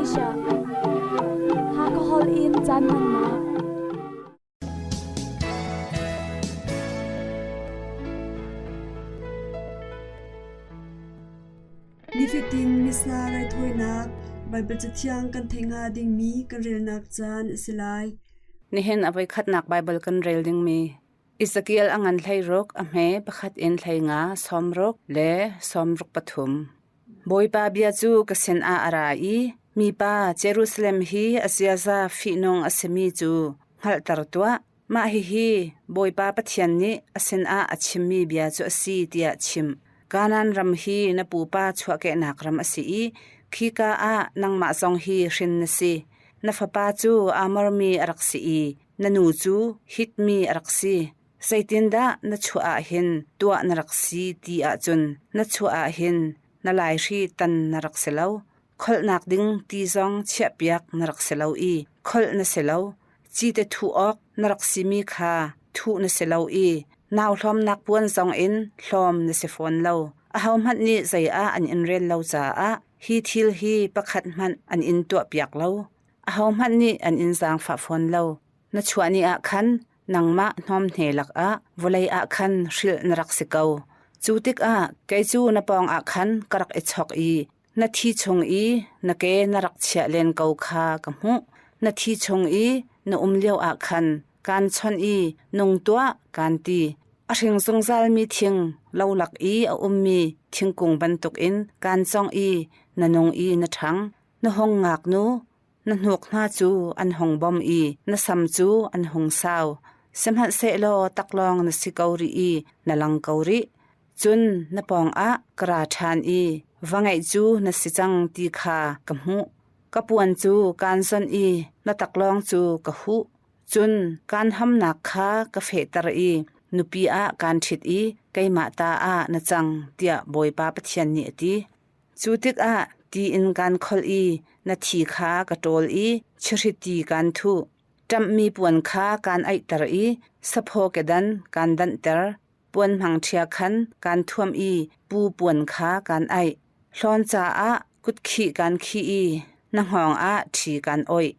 Asia. Hakha Hall in caan hmannak. Nifatin Missa raithawinak Baibal Cathiang kan theih hnga dingmi kan relnak caan a si lai. Nihin a voikhatnak Baibal kan rel dingmi Ezekiel a ngan 16, a hme pakhat in 15, 60 le 63. Bawipa bia cu ka sinah a ra i, Mipa, Jerusalem hi a ziaza fihnung a simi cu hngalhter tuah. Mah hihi Bawipa Pathian nih a sinah a chimmi bia cu a si tiah chim. Kanaan ram hi na pupa chuahkehnak ram a si i khika ah nangmah zong hi hrin na si. Na fapa cu Amor mi a rak si i na nu cu Hit mi a rak si. Zeitindah na chuah ah hin tuah na rak si ti ahcun na chuah ah hin na laihri tan na rak si lo. Kholhnak ding ti zong chiahpiak na rak si lo i kholh na si lo. Cite thuh awk na rak simi kha thuh na si lo i nau hlawmnak puan zong in hlawm na si fawn lo. Ahohmanh nih zei ah an in rel lo caah hi thil hi pakhat hmanh an in tuahpiak lo. Ahohmanh nih an in zaangfah fawn lo. Na chuah ni ah khan nangmah hnawmhne lakah vawlei ah khan hrilh na rak si ko. Cu tikah kei cu na pawngah khan ka rak i chok i na thi chung i na ke na rak chiah len ko kha ka hmuh. Na thi chung i na um lio ah khan kaan chawnh i nung tuah kaan ti. A hring zungzalmi thing lo lak i a ummi thingkung bantukin kaan cawngh i na nung i na ṭhang. Na hung ngaknu, na hnuk hna cu an hung bom i na sam cu an hung sau. Sihmanhsehlaw taklawng na si ko rih i na lang ko rih. Cun na pawngah ka ra ṭhan i va ngeih cu na si cang ti kha ka hmuh. Ka puan cu kaan zonh i na taklawng cu ka huh. Cun kaan hamnak kha ka fehter i nupi ah kaan ṭhit i keimah ta ah na cang, tiah Bawipa Pathian nih a ti. Cu tikah ti in kaan kholh i na thi kha ka ṭawl i chihrit ti kaan thuh. Ṭamhmi puan kha kaan aihter i saphaw kedan kaan danhter. Puan hmangṭhia khan kaan thuamh i pu puan kha kaan aih. Hlawn caah kutkhih kaan khih i na hngawng ah ṭhi kaan awih.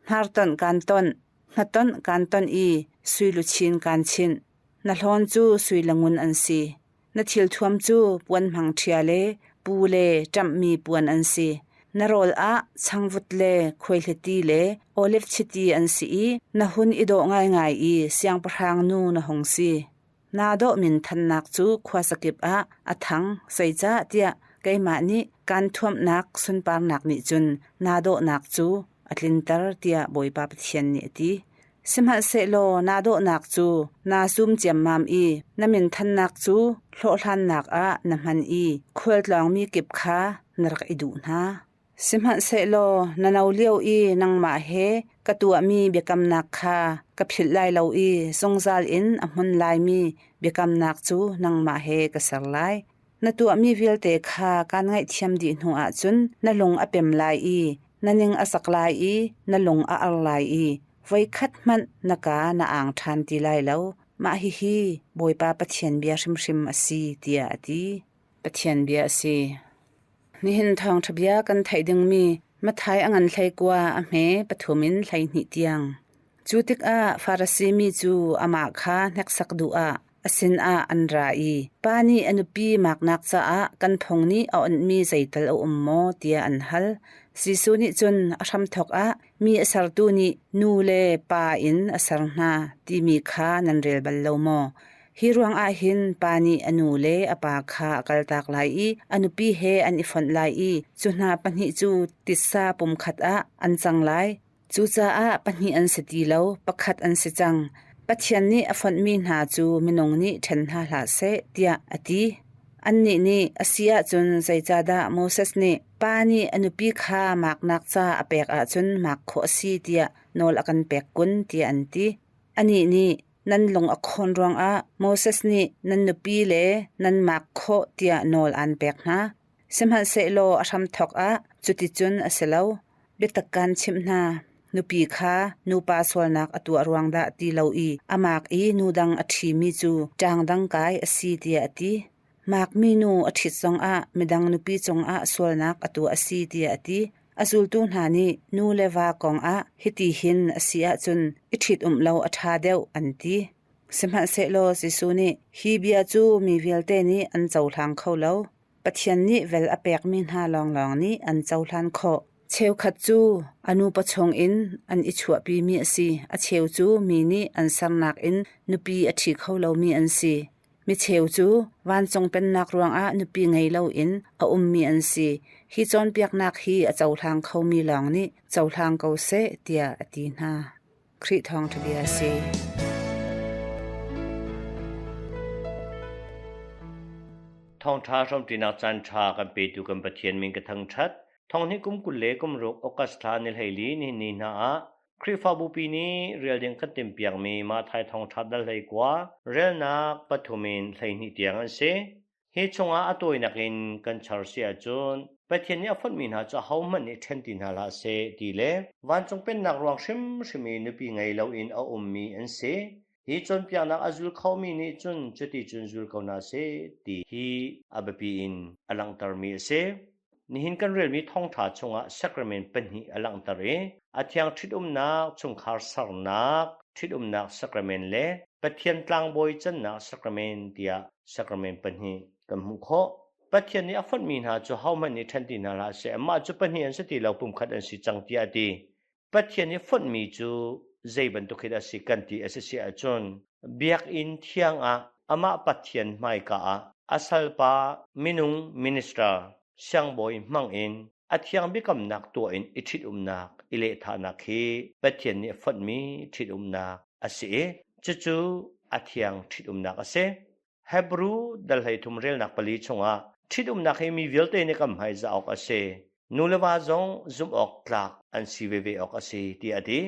Hnartonh kaan tonh, hnatonh kaan tonh i sui luchin kaan chinh. Na hlawn cu sui le ngun an si. Na thilthuam cu puan hmangṭhia le pu le ṭamhmi puan an si. Na rawl ah changvut le khuaihliti le oliv chiti an si i na hun i dawh ngaingai i siangpahrang nu na hung si. Naa dawh minthannak cu khuazakip ah a thang, zeicahtiah keimah nih kaan thuamhnak sunparnak nih cun naa dawhnak cu a tlinter, tiah Bawipa Pathian nih a ti. Sihmanhsehlaw naa dawhnak cu naa sum ciammam i na minthannak cu hlawhhlannak ah na hman i khualtlawngmi kip kha na rak i duh hna. Sihmanhsehlaw na no lio i nangmah he ka tuahmi biakamnak kha ka philh lai lo i zungzal in a hmun laimi biakamnak cu nangmah he ka ser lai. Na tuahmi vialte kha kaan ngaihthiam dih hnuah cun na lung a pem lai i na ning a sak lai i na lung a ar lai i voikhat hmanh na kaa na ang ṭhan ti lai lo. Mah hihi Bawipa Pathian bia hrimhrim a si, tiah a ti. Pathian bia a si. Nihin thawngṭha bia kan theih dingmi Matthai a ngan 19 a hme pathum in 12 tiang. Cu tikah Farasi mi cu amah kha hneksak duh ah a sinah an ra i pa nih a nupi maknak caah kan phung nih a onhmi zeital a um maw tiah an hal. Jesuh nih cun a hramthawk ah mi a sertu nih nu le pa in a ser hna timi kha nan rel bal lo maw? Hi ruangah hin pa nih a nu le a pa kha a kaltak lai i a nupi he an i fonh lai i cu hna pahnih cu titsa pumkhat ah an cang lai. Cucaah pahnih an si ti lo, pakhat an si cang. Pathian nih a fonhmi hna cu minung nih ṭhen hna hlah seh, tiah a ti. Annih nih, A si ahcun zeicahdah Moses nih pa nih a nupi kha maknak ca a pek ahcun mak khawh a si tiah nawl a kan pek kun, tiah an ti. Anih nih, Nan lung a khawn ruangah Moses nih nan nupi le nan mak khawh tiah nawl aan pek hna. Sihmanhsehlaw a hramthawk ah cuticun a si lo. Biatak kaan chimh hna, nupi kha nupa sualnak a tuah ruang dah ti lo i a mak i nu dang a ṭhimi cu ṭaangdang kai a si tiah a ti. Makmi nu a ṭhit zongah midang nupi cungah sualnak a tuah a si tiah a ti. A zultu hna nih nu le va kong ah hiti hin a si ahcun i ṭhitumh lo a ṭha deuh an ti. Sihmanhsehlaw Jesuh nih hi bia cu mi vialte nih an cohlang kho lo. Pathian nih vel a pekmi hna lawnglawng nih an cohlan khawh. Cheukhat cu a nupa chungin an i chuahpimi a si, a cheu cu mi nih an sernak in nupi a ṭhi kho lomi an si. Mi cheu cu vancung pennak ruangah nupi ngei loin a ummi an si. Hi cawnpiaknak hi a cohlang khomi lawng nih cohlang ko seh, tiah a ti hna. Khrih thawngṭha bia a si. Thawngṭha hrawmṭinak caanṭha kan petu kan Pathian min ka thangṭhat. Thonghnih kum 20 le kum ruk August thla ni 14 ni ni hna ah Khrihfabu pi nih rel ding kan timhpiakmi Matthai thawngṭha dal 19 relnak pathum in 12 tiang an si. Hi chungah a tawinak in kan char si ahcun Pathian nih a fonhmi hna cu ahohmanh nih ṭhen ti hna hlah seh ti le vancung pennak ruang hrimhrim i nupi ngei loin a ummi an si. Hi cawnpiaknak a zul khomi nih cun cuti cun zul ko hna seh ti hi a biapi in a langhtermi a si. Nihin kan relmi thawngṭha chungah sacrament pahnih a langhter i a thiang ṭhitumnak chungkhar sernak ṭhitumnak sacrament le Pathian tlangbawi cannak sacrament tiah sacrament pahnih kan hmuh khawh. Pathian nih a fonhmi hna cu hohmanh nih ṭhen ti hna hlah seh, amah cu pahnih an si ti lo, pumkhat an si cang tiah a ti. Pathian i fonhmi cu zei bantuk hi dah a si kan ti a si si ahcun biakinn thiang ah amah Pathian hmaika ah a salpa minung minister siangbawi hmang in a thiang biakamnak tuah in i ṭhitumnak i lehthahnak hi Pathian nih fonhmi ṭhitumnak a si i cucu a thiang ṭhitumnak a si. Hebru dal 13 relnak pali chungah ṭhitumnak hi mi vialte nih kan hmaizah awk a si. Nu le va zong zumh awk tlak an si veve awk a si tiah a ti.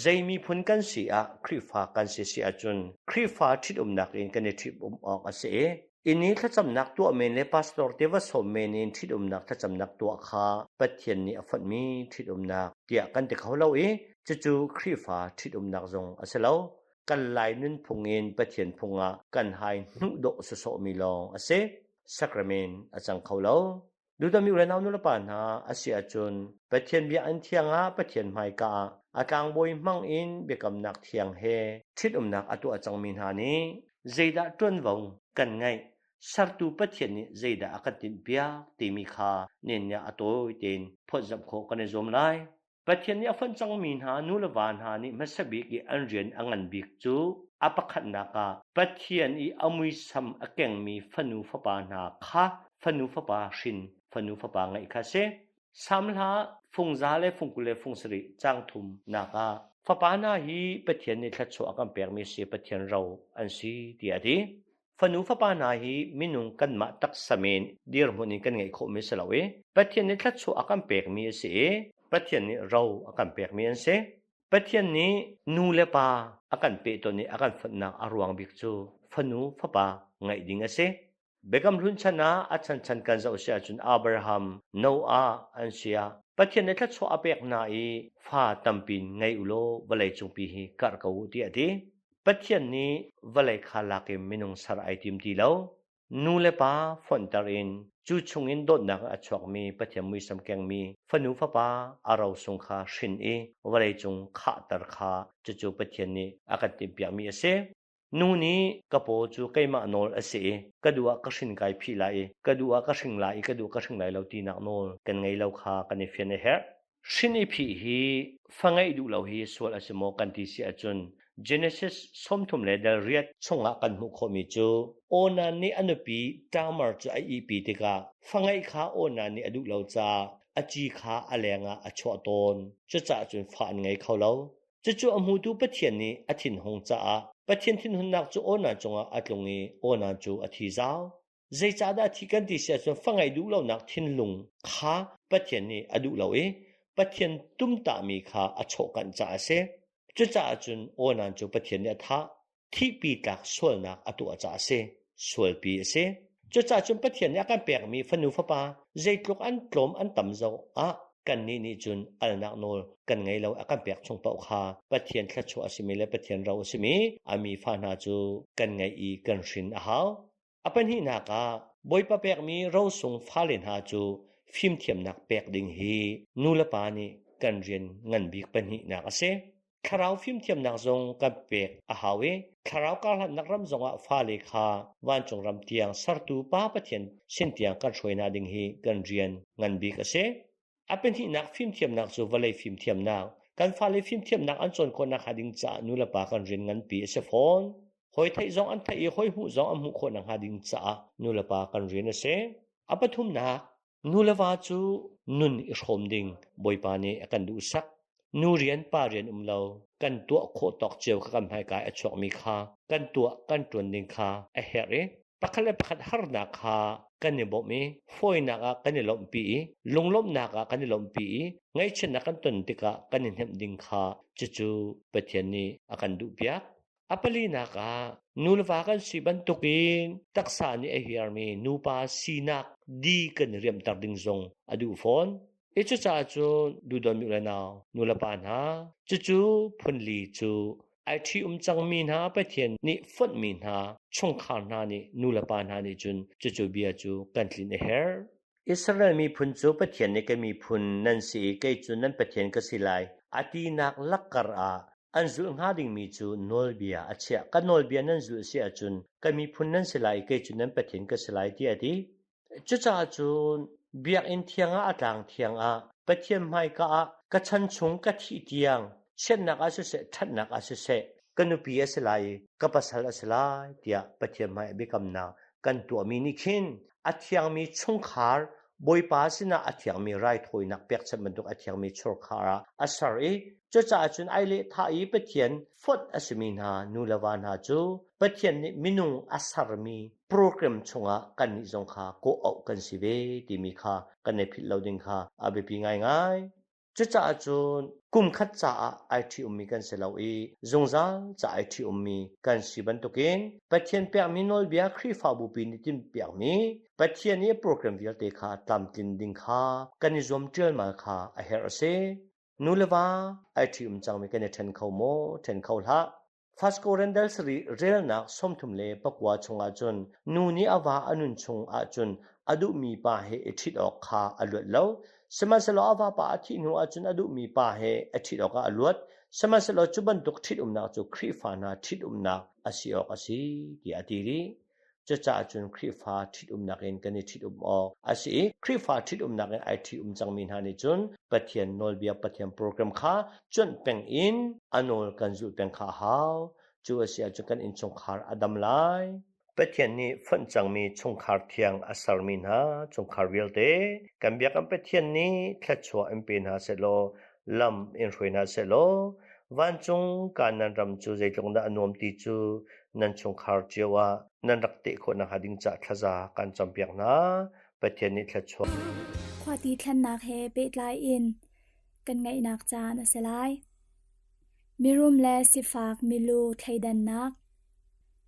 Zei miphun kan si ah Khrihfa kan si si ahcun Khrihfa ṭhitumnak in kan i ṭhitum awk a si i inn i thlacamnak tuah men le pastor te va sawm men in ṭhitumnak thlacamnak tuah kha Pathian nih a fonhmi ṭhitumnak tiah kan ti kho lo i cucu Khrihfa ṭhitumnak zong a si lo. Kan Lai nunphung in Pathian phung ah kan hai hnuh dawh sawsawhmi lawng a si. Sacrament a cang kho lo. Dudami u le nau nulepa hna a si ahcun Pathian biakinn thiang ah Pathian hmaika ah a tlangbawi hmang in biakamnak thiang he ṭhitumnak a tuah cangmi hna nih zeidah ṭuanvo kan ngeih, sertu Pathian nih zeidah a kan tinhpiak timi kha nenniah a tawi tein phawtzamh khawh kan i zuam lai. Pathian nih a fonh cangmi hna nu le va hna nih hmasa bik i an rian a ngan bik cu a pakhatnak ah Pathian i a muisam a kengmi fanu fapa hna kha fanu fapa hrin fanu fapa ngeih kha a si. Salm hla fungza le fungkul le fungsarih caang thumnak ah fapa hna hi Pathian nih thluachuah a kan pekmi si Pathian ro an si tiah a ti. Fanu fapa hna hi minung kanmah taksa men dirhmun in kan ngeih khawhmi si lo i Pathian nih thluachuah a kan pekmi a si i Pathian nih ro a kan pekmi an si. Pathian nih nu le pa a kan pehton i a kan fonhnak a ruang bik cu fanu fapa ngeih ding a si. Biakam Hlun chan ah a chanchan kan zoh si ahcun Abraham, Noah an si ah Pathian nih thluachuah a pek hna i fa tampi ngei u law vawlei cungpi hi karh ko u tiah a ti. Pathian nih vawlei kha lak in minung ser ai tim ti lo. Nu le pa fonhter in cu chungin dawtnak a chuakmi Pathian muisam kengmi fanu fapa a rosung kha hrin i vawleicung khahter kha cucu Pathian nih a kan timhpiakmi a si. Nu nih ka paw cu keimah nawl a si i ka duh ah ka hrin kai phih lai i ka duh ah ka hring lai i ka duh ka hring lai lo tinak nawl kan ngei lo kha kan i fian a herh. Hrin i phih hi fa ngeih duh lo hi sual a si maw kan ti si ahcun Genesis 30 le dal riat chungah kan hmuh khawhmi cu Onan nih a nupi Tamar cu a ihpi tikah fa ngeih kha Onan nih a duh lo caah a ci kha a lengah a chuah tawn. Cucaah cun fa an ngei kho lo. Cucu a hmutu Pathian nih a thinhung caah Pathian thinhunnak cu Onan cungah a tlung i Onan cu a thi zau. Zeicahdah thi kan ti si ahcun fa ngeih duh lonak thinlung kha Pathian nih a duh lo i Pathian tumtahmi kha a chawhkanh caah a si. Cucaah cun Onan cu Pathian nih a thah. Thihpi tlak sualnak a tuah caah a si. Sualpi a si. Cucaah cun Pathian nih a kan pekmi fanu fapa zeitluk an tlawm an tam zong ah kannih nih cun alnak nawl kan ngei lo a kan pek chung paoh kha Pathian thluachuah a simi le Pathian ro a simi a mi fa hna cu kan ngeih i kan hrin a hau. A pahnihnak ah Bawipa pekmi rosung fale hna cu Fimthiamnak pek ding hi nu le pa nih kan rian ngan bik pahnihnak a si. Thlarau fimthiamnak zong kan pek a hau i thlarau karhlannak ram zongah fale kha vancung ram tiang sertu Pa Pathian sin tiang kan hruai hna ding hi kan rian ngan bik a si. A pahnihnak fimthiamnak cu vawlei fimthiamnak. Kan fale fimthiamnak an cawn khawh nakhnga ding caah nu le pa kan rian nganpi a si fawn. Hawi theih zong an theih i hawi hmuh zong an hmuh khawh nakhnga ding caah nu le pa kan rian a si. A pathumnak, nu le va cu nun i hrawm ding Bawipa nih a kan duhsak. Nu rian pa rian um lo, kan tuah khawh tawk cio kha kan hmaikai a chuakmi kha kan tuah kan ṭuan ding kha a herh i pakhat le pakhat harnak kha kan i bawmh i fawinak ah kan i lawmhpi i lunglawmhnak ah kan i lawmhpi i ngaihchiatnak kan ton tikah kan i hnemh ding kha cucu Pathian nih a kan duhpiak. A palinak ah nu le va kan si bantukin taksa nih a hiarmi nupa sinak di kan i riamhter ding zong a duh fawn. I cucaah cun duhdawtmi u le nau, nu le pa hna, cucu phunli cu ai ṭhi-um cangmi hna Pathian nih fonhmi hna chungkhar hna nih nu le pa hna nih cun cucu bia cu kan tlinh a herh. Israel miphun cu Pathian nih ka miphun nan si i kei cu nan Pathian ka si lai a tinak lakkar ah an zulh hnga dingmi cu nawlbia a chiah. Ka nawlbia nan zulh si ahcun ka miphun nan si lai i kei cu nan Pathian ka si lai tiah a ti. Cucaah cun biakinn thiang ah a tlang thiang ah Pathian hmaika ah ka chan chung ka thih tiang chiatnak ah siseh ṭhatnak ah siseh ka nupi a si lai i ka pasal a si lai tiah Pathian hmai ah biakamnak kan tuahmi nih khin a thiangmi chungkhar Bawipa sinah a thiangmi raithawinak pekchanh bantuk a thiangmi churkhar ah a ser i cucaah cun ai lehthah i Pathian fonh a simi hna nu le va hna cu Pathian nih minung a sermi program chungah kannih zong kha kawh auh kan si ve timi kha kan i philh lo ding kha a biapi ngaingai. Cucaah cun kum khat caah ai ṭhi-ummi kan si lo i zungzal ca ai ṭhi-ummi kan si bantukin Pathian pekmi nawlbia Khrihfabupi nih timhpiakmi Pathian i program vialte kha tlamtlin ding kha kan i zuam ṭialmal kha a herh a si. Nu le va ai ṭhi-um cangmi kan i ṭhen kho maw? Ṭhen kho hlah. Fasco Rendell sarih relnak 39 chungah cun nu nih a va a nun chung ahcun a duhmi pa he i ṭhit awk kha a luat lo. Sihmanhsehlaw a vapa a thih hnu ahcun a duhmi pa he a ṭhit awkah a luat. Sihmanhsehlaw cu bantuk ṭhitumnak cu Khrihfa hna ṭhitumnak a si awk a si tiah a ti rih. Cucaah cun Khrihfa ṭhitumnak in kan i ṭhitum awk a si i Khrihfa ṭhitumnak in ai ṭhium cangmi hna nih cun Pathian nawlbia Pathian program kha cuanh peng in a nawl kan zulh peng kha a hau. Cu a si ahcun kan innchungkhar a dam lai. Pathian nih fonh cangmi chungkhar thiang a sermi hna chungkhar vialte kan biakam Pathian nih thluachuah in pe hna sehlaw lam in hruai hna sehlaw vancung Kanaan ram cu zeitluk dah a nuam ti cu nan chungkhar cio ah nan rak teh khawh nakhnga ding caah thlaza kan campiak hna. Pathian nih thluachuah. Khuati thlennak he pehtlai in kan ngaihnak caan a si lai. Mirum le sifak milu thleidannak.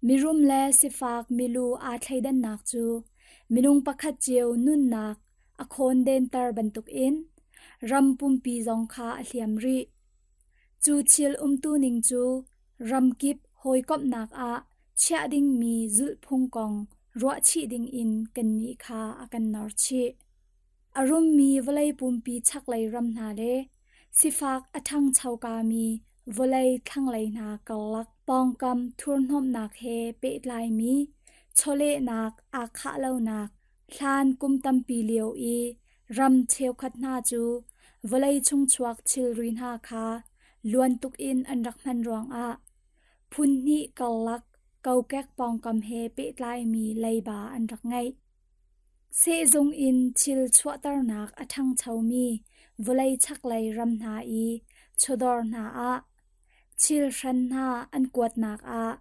Mirum le sifak milu aa thleidannak cu minung pakhat cio nunnak a khawndenter bantukin ram pumpi zong kha a hliam rih. Cu thil umtuning cu ramkip hawikomhnak ah chiah dingmi zulhphung kong ruahchih dingin kannih kha a kan norchih. A rummi vawlei pumpi chaklei ram hna le sifak a ṭhangchokami vawlei thlanglei hna karlak pawngkam thurhnawmhnak he pehtlaimi chawlehnak aa khah lonak Hlan kum tampi lio i ram cheukhat hna cu vawlei chungchuak thilri hna kha luan tuk in an rak hman ruangah phun hnih karlak kokek pawngkam he pehtlaimi leiba an rak ngeih. Sehzung in thil chuahternak a ṭhangchomi vawlei chaklei ram hna i chawdawr hna ah thil hran hna an kuatnak ah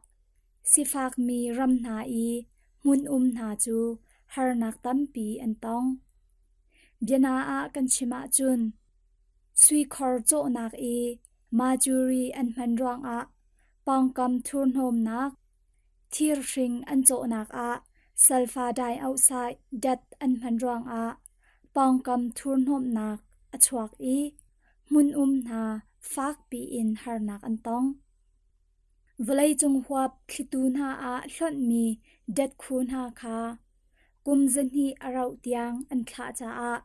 sifakmi ram hna i hmun um hna cu harnak tampi an tong. Biana ah kan chim ahcun suikhor cawhnak i majuri an hman ruangah pawngkam thurhnawmnak, thirhring an cawhnak ah sulfur dioxide dat an hman ruangah pawngkam thurhnawmhnak a chuak i hmun um hna fakpi in harnak an tong. Vawleicung huap thlitu hna ah hlonhmi datkhu hna kha kum 200 a rauh tiang an thlah caah.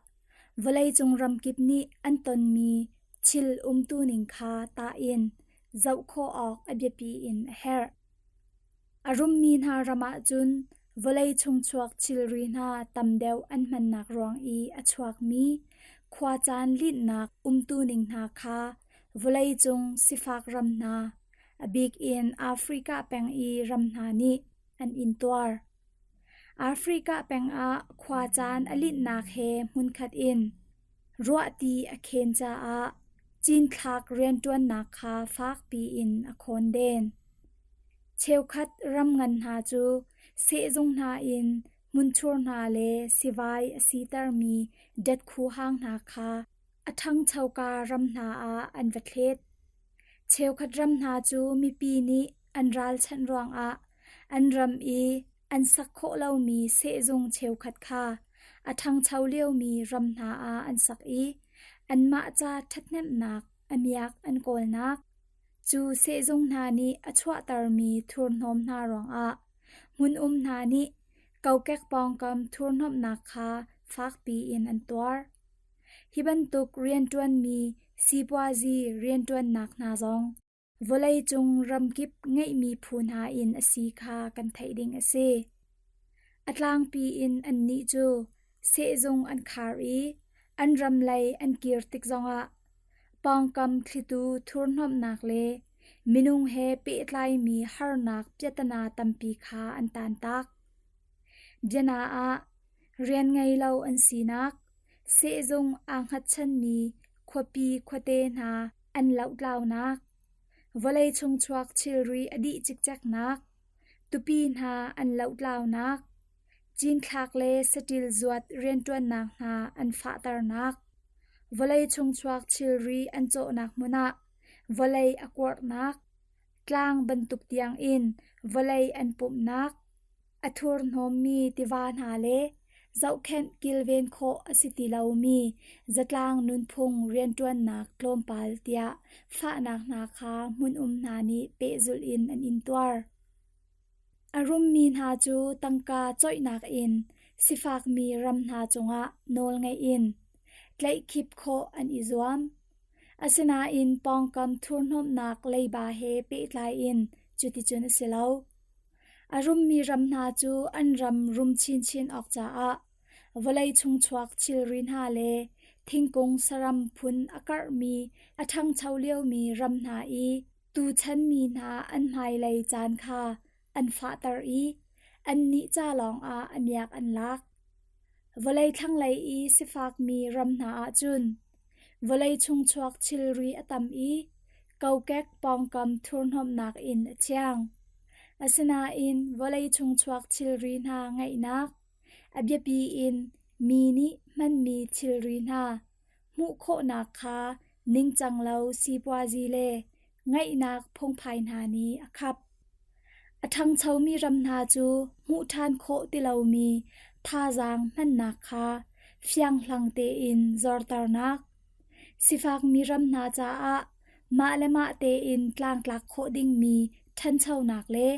Vawleicung ramkip nih an tonmi thil umtuning kha tah in zoh khawh awk a biapi in a herh. A rummi hna ram ahcun vawlei chungchuak thilri hna tam deuh an hmannak ruang i a chuakmi khuacaan linhnak umtuning hna kha vawleicung sifak ram hna, a bik in Africa peng i ram hna nih an intuar. Africa peng ah khuacaan a linhnak he hmunkhat in ruahti a khen caah cinthlak rianṭuannak kha fakpi in a khawnden. Cheukhat ram ngan hna cu sehzung hna in hmunthur hna le sivai a sitermi datkhu hang hna kha a ṭhangchoka ram hna ah an va thlet. Cheukhat ram hna cu mipi nih an ralchanh ruangah an ram i an sak khawh lomi sehzung cheukhat kha a ṭhangcho liomi ram hna ah an sak i anmah ca ṭhathnemhnak a miak an kawlnak. Cu sehzung hna nih a chuahtermi thurhnawm hna ruangah hmun-um hna nih kokek pawngkam thurhnawmhnak kha fakpi in an tuar. Hi bantuk rianṭuanmi sipuazi rianṭuannak hna zong vawleicung ramkip ngeihmi phu hna in a si kha kan theih ding a si. A tlangpi in annih cu sehzung an khar i an ram lei an kir tik zongah pawngkam thlitu thurhnawmhnak le minung he pehtlaimi harnak piatana tampi kha an taantak. Biana ah, rian ngei lo an sinak, sehzung aa hngatchanmi khuapi khuate hna an lohtlaunak, vawlei chungchuak thilri a dih cikceknak, tupi hna an lohtlaunak, cinthlak le saṭil zuat rianṭuannak hna an fahternak, vawlei chungchuak thilri an cawhnak hmun ah vawlei a kuarhnak, tlang bantuk tiangin vawlei an pumhnak, a thurhnawmmi tiva hna le zohkhenh kilven khawh a si ti lomi zatlang nunphung rianṭuannak tlawmpal tiah fahnak hna kha hmun-um hna nih pehzulh in an intuar. A rummi hna cu tangka coihnak in sifakmi ram hna cungah nawlngeih in tlaihkhip khawh an i zuam. Asinain pawngkam thurhnawmhnak leiba he pehtlai in cuticun a si lo. A rummi ram hna cu an ram rum chinchin awk caah vawlei chungchuak thilri hna le thingkung saram phun a karhmi a ṭhangcho liomi ram hna i tuchan mi hna an hmailei caan kha an fahter i annih ca lawngah a miak an lak. Vawlei thlanglei i sifakmi ram hna ah cun vawlei chungchuak thilri a tam i kokek pawngkam thurhnawmhnak in a thiang. Asinain vawlei chungchuak thilri hna ngeihnak, a biapi in mi nih hmanmi thilri hna hmuh khawhnak kha ningcang lo sipuazi le ngaihnak phungphai hna nih a khap. A ṭhangchomi ram hna cu hmuh ṭhan khawh ti lomi thazaang hmannak kha fianghlang tein zorternak, sifakmi ram hna caah mah le mah tein tlangtlak khawh dingmi ṭhanchonak le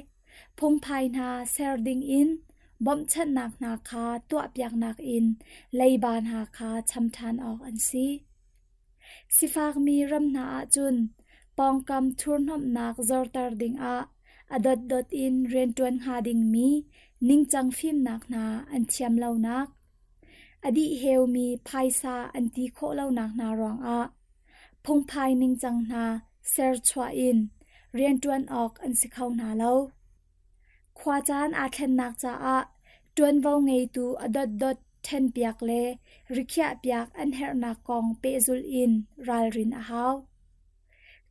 phungphai hna ser dingin bawmhchanhnak hna kha tuahpiaknak in leiba hna kha cham ṭhan awk an si. Sifakmi ram hna ahcun pawngkam thurhnawmhnak zorter dingah a dotdot in rianṭuan hnga dingmi ningcang fimnak hna an thiam lonak, a dihheumi phaisa an ti khawh lonak hna ruangah phungphai ningcang hna serchuah in rianṭuan awk an si kho hna lo. Khuacaan aa thlennak caah ṭuanvo ngeitu a dotdot ṭhenpiak le rikhiahpiak an herhnak kong pehzulh in ralrin a hau.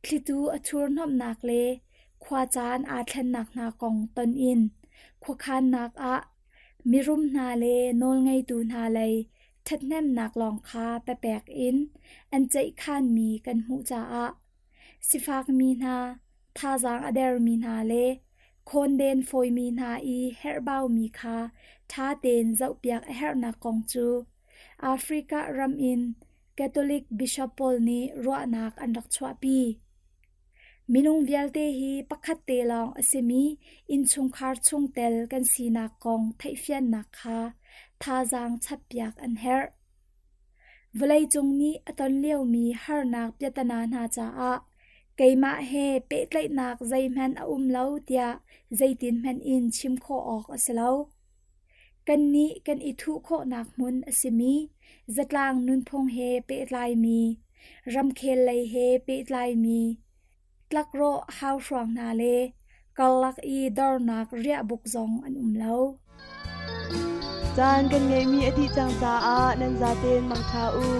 Thlitu a thurhnawmhnak le khuacaan aa thlennak hna kong ton in khuakhannak ah mirum hna le nawlngeitu hna lei ṭhathnemnak lawng kha papek in an ceihkhanmi kan hmuh caah sifakmi hna, thazaang a dermi hna le khawnden fawimi hna i herhbaumi kha ṭha tein zohpiak a herhnak kong cu Africa ram in Catholic bishop pawl nih ruahnak an rak chuahpi. Minung vialte hi pakhat te lawng a simi innchungkhar chungtel kan sinak kong theihfiannak kha thazaang chappiak an herh. Vawleicung nih a ton liomi harnak piatana hna caah keimah he pehtlaihnak zeihmanh a um lo tiah zeitinhmanh in chim khawh awk a si lo. Kannih kan i thuh khawhnak hmun a simi zatlang nunphung he pehtlaimi, ramkhel lei he pehtlaimi, tlakrawh hauhruang hna le karlak i dornak riahbuk zong an um lo. Caan kan ngeihmi a dih cang caah nan zaten mangṭha u.